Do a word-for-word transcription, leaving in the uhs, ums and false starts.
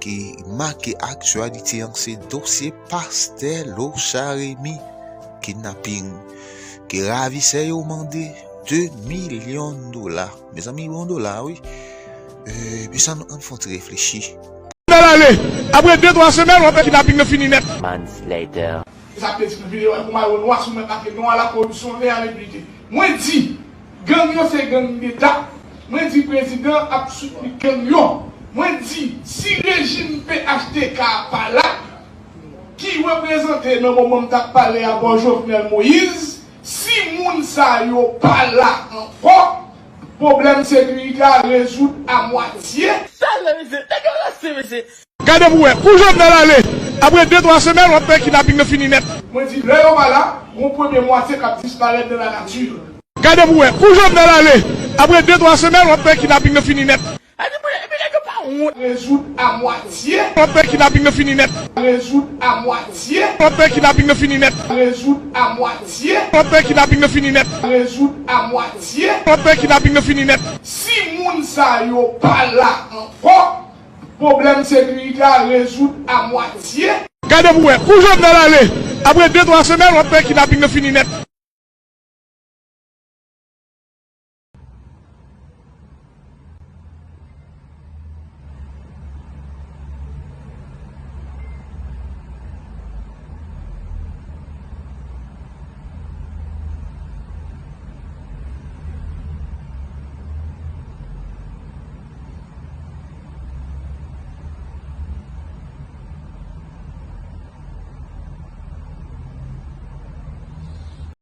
ki make aktyalite an se dosye pastè Lochard Remy, kidnaping, ke ravisè yo mande de milyon dola. Mezanmi, yon dola, wi. E, mezanmi, ann fè yon ti reflechi. Nan ale, apre de twa semèn, w ap wè kidnaping nan fini nèt. Months later. Sa k te di nan videyo a, pou mayo nwa sou mwen, make non a la koripsyon, e a lenpinite. Mwen di, gang yo se gang deta. Mwen di prezidan ap soutni gang yo. Mwen di, si rejim P H T K a pa la, ki reprezante nan moman m t ap pale a bò Jovenel Moïse, si moun sa yo pa la ankò, pwoblèm sekirite a rezoud a mwatye. Sa lè, mesye, nèg yo ranse, mesye. Gade pou wè, kou Jovenel ale, apre de twa semèn, w ap wè kidnaping nan fini nèt. Mwen di, lè yo pa la, gon premye mwatye k ap disparèt nan lanati. Gade pou wè, kou Jovenel ale, apre de twa semèn, w ap wè kidnaping nan fini nèt. Gade pou wè, epi nèg yo pa wont. Rezoud a mwatye. W ap wè kidnaping nan fini nèt. Rezoud a mwatye. W ap wè kidnaping nan fini nèt. Rezoud a mwatye. W ap wè kidnaping nan fini nèt. Rezoud a mwatye. W ap wè kidnaping nan fini nèt. Si moun sa yo pa la ankò, pwoblèm sekirite a rezoud a mwatye. Gade pou wè, kou Jovenel ale, apre de twa semèn, w ap wè kidnaping nan fini nèt.